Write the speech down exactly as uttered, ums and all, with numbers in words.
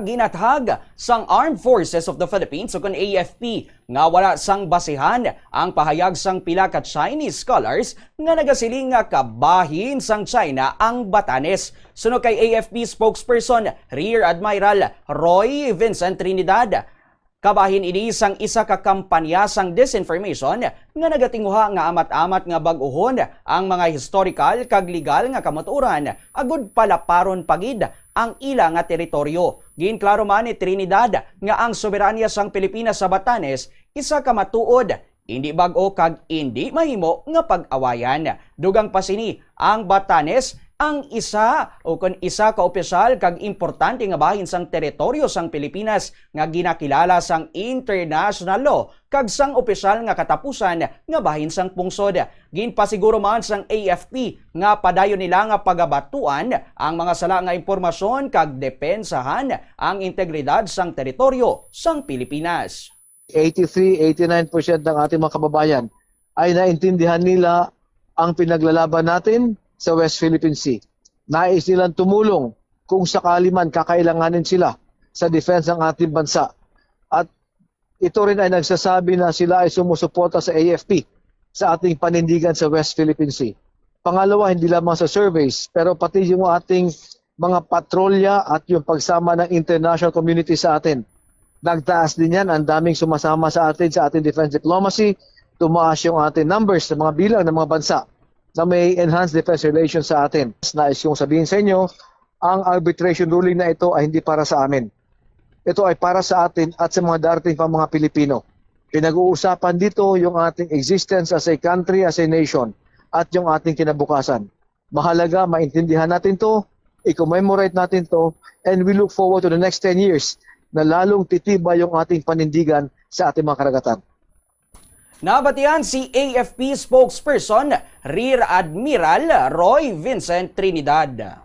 Ginathag sang Armed Forces of the Philippines, ukon A F P, nga wala sang basihan ang pahayag sang pila ka Chinese scholars nga nagasiling nga kabahin sang China ang Batanes. Suno kay A F P spokesperson Rear Admiral Roy Vincent Trinidad, kabahin ini sang isa ka kampanya sang disinformation nga nagatinguha nga amat-amat nga bag-ohon ang mga historical kag legal nga kamatuoran agud palaparon pa gid ang ila nga teritoryo. Ginklaro man ni Trinidad nga ang soberanya sang Pilipinas sa Batanes isa ka matuod, indi bag-o kag indi mahimo nga pag-awayan. Dugang pa sini, ang Batanes ang isa ukon isa ka opisyal kag importante nga bahin sang teritoryo sang Pilipinas nga ginakilala sang international law kag sang opisyal nga katapusan nga bahin sang pungsod. Ginpasiguro man sang A F P nga padayon nila nga pagabatuan ang mga sala nga impormasyon kag depensahan ang integridad sang teritoryo sang Pilipinas. Eighty-three, eighty-nine percent ng ating mga kababayan ay naintindihan nila ang pinaglalaban natin sa West Philippine Sea. Nais nilang tumulong kung sakali man kakailanganin sila sa defense ng ating bansa. At ito rin ay nagsasabi na sila ay sumusuporta sa A F P sa ating panindigan sa West Philippine Sea. Pangalawa, hindi lamang sa surveys, pero pati yung ating mga patrolya at yung pagsama ng international community sa atin. Nagtaas din yan. Ang daming sumasama sa atin sa ating defense diplomacy. Tumaas yung ating numbers sa mga bilang ng mga bansa na may enhanced defense relations sa atin. Nais kong sabihin sa inyo, ang arbitration ruling na ito ay hindi para sa amin. Ito ay para sa atin at sa mga darating pang mga Pilipino. Pinag-uusapan dito yung ating existence as a country, as a nation, at yung ating kinabukasan. Mahalaga, maintindihan natin to, i-commemorate natin to, and we look forward to the next ten years na lalong titibay yung ating panindigan sa ating mga karagatan. Nabatian si A F P spokesperson Rear Admiral Roy Vincent Trinidad.